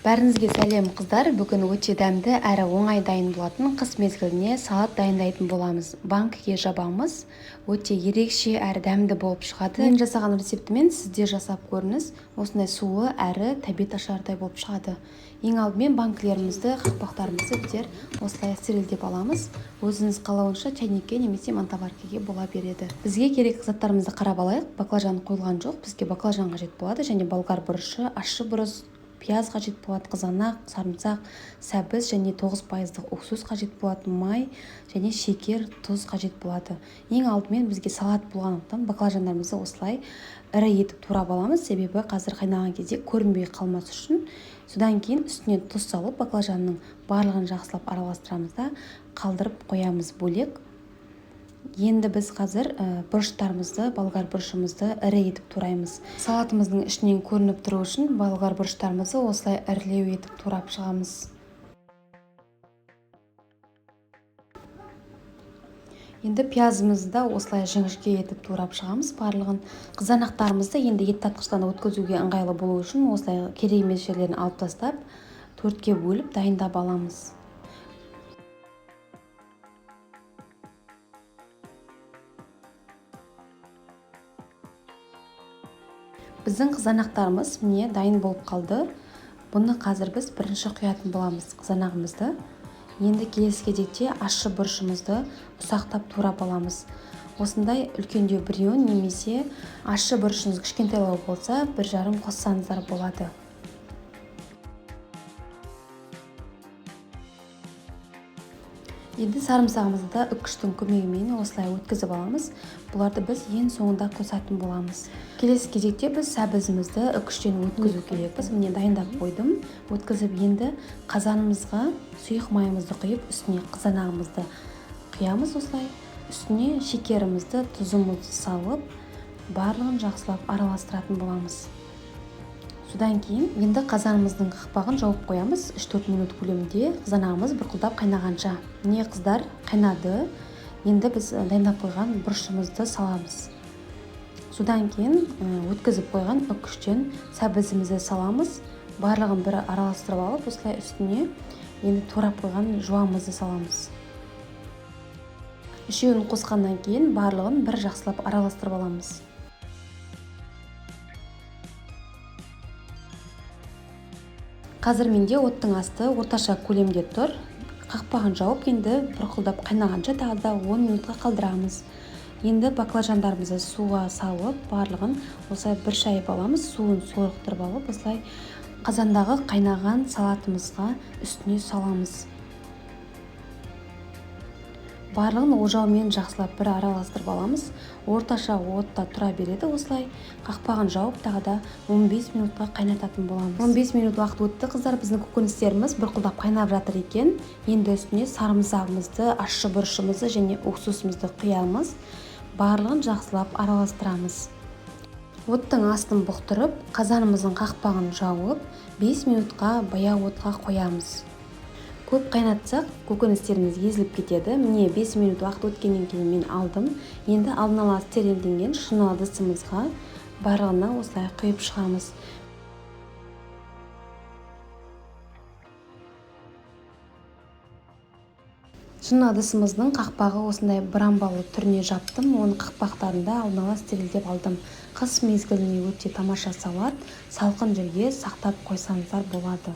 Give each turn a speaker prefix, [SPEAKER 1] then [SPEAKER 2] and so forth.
[SPEAKER 1] Бәріңізге сәлем, қыздар! Бүгін өте дәмді әрі оңай дайын болатын қыс мезгіліне салат дайындайтын боламыз. Банкіге жабамыз. Өте ерекше әрі дәмді болып шығады. Мен жасаған рецептімен сіз де жасап көріңіз. Осындай сулы әрі тәбет ашардай болып шығады. Ең алдымен банкілерімізді, қақпақтарымызды біздер осылай стерилдеп аламыз. Өзіңіз қалауынша чайникке немесе мантоваркаге бола береді. Бізге керек заттарымызды қарап алайық. Баклажан қойылған жоқ, бізге баклажан қажет болады және болгар бұрышы, ащы бұрыш, пияз қажет болады, қызанақ, сарымсақ, сәбіз және 9%-дық уксус қажет болады, май және шекер, тұз қажет болады. Ең алдымен бізге салат болғандықтан баклажандарымызды осылай ірі етіп турап аламыз, себебі қазір қайнаған кезде көрінбей қалмас үшін. Содан кейін үстіне тұз салып, баклажанның барлығын жақсылап араластырамыз да, қалдырып қоямыз бөлек. Енді біз қазір бұрыштарымызды, болгар бұрышымызды ірі етіп тураймыз. Салатымыздың ішінен көрініп тұру үшін болгар бұрыштарымызды осылай ірілеу етіп турап шығамыз. Енді пиязымызды да осылай жіңішке етіп турап шығамыз барлығын. Қызанақтарымызды енді ет тартқыштан өткізуге ыңғайлы болу үшін осылай керек емес жерлерін алып тастап, 4-ке бөліп дайындап аламыз. Біздің қызанақтарымыз міне дайын болып қалды. Бұны қазір біз бірінші құятын боламыз қызанағымызды. Енді келесі кезекте ащы бұрышымызды ұсақтап турап аламыз. Осындай үлкендеу біреуін немесе ащы бұрышыңыз кішкентайлау болса, 1,5 қоссаңыздар болады. Енді сарымсағымызды да үккіштің көмегімен осылай өткізіп аламыз. Бұларды біз ең соңында қосатын боламыз. Келесі кезекте біз сәбізімізді үккіштен өткізу керекпіз. Міне дайындап қойдым. Өткізіп енді қазанымызға сұйық майымызды құйып, үстіне қызанағымызды құямыз осылай. Үстіне шекерімізді, тұзымызды салып, барлығын жақсылап араластыратын боламыз. Содан кейін енді қазанымыздың қақпағын жауып қоямыз. 3-4 минут көлемінде қызанағымыз бұрқылдап қайнағанша. Міне қыздар, қайнады. Енді біз дайындап қойған бұрышымызды саламыз. Содан кейін өткізіп қойған үккіштен сәбізімізді саламыз. Барлығын бір араластырып алып, осылай үстіне енді турап қойған жуамызды саламыз. Үшеуін қосқаннан кейін барлығын бір жақсылап араластырып аламыз. Қазір менде оттың асты орташа көлемде тұр. Қақпағын жауып, енді бұрқылдап қайнағанша тағы да 10 минутқа қалдырамыз. Енді баклажандарымызды суға салып, барлығын осылай бір шайып аламыз. Суын сорықтырып алып, осылай қазандағы қайнаған салатымызға үстіне саламыз. Барлығын ожаумен жақсылап бір араластырып аламыз. Орташа отта тұра береді осылай. Қақпағын жауып тағы да 15 минутқа қайнататын боламыз. 15 минут уақыт өтті, қыздар, біздің көкөністеріміз бұрқылдап қайнап жатыр екен. Енді үстіне сарымсағымызды, ащы бұрышымызды және уксусымызды құямыз. Барлығын жақсылап араластырамыз. Оттың астын бұқтырып, қазанымыздың қақпағын жауып, 5 минутқа баяу отқа қоямыз. Көп қайнатсақ, көкөністеріміз езіліп кетеді. Міне 5 минут уақыт өткеннен кейін мен алдым. Енді алдын ала стерилденген шыны ыдысымызға барлығына осылай құйып шығамыз. Шыны ыдысымыздың қақпағы осындай бұрамбалы түріне жаптым. Оның қақпақтарын да алдын ала стерилдеп алдым. Қыс мезгіліне өте тамаша салат, салқын жерге сақтап қойсаңыздар болады.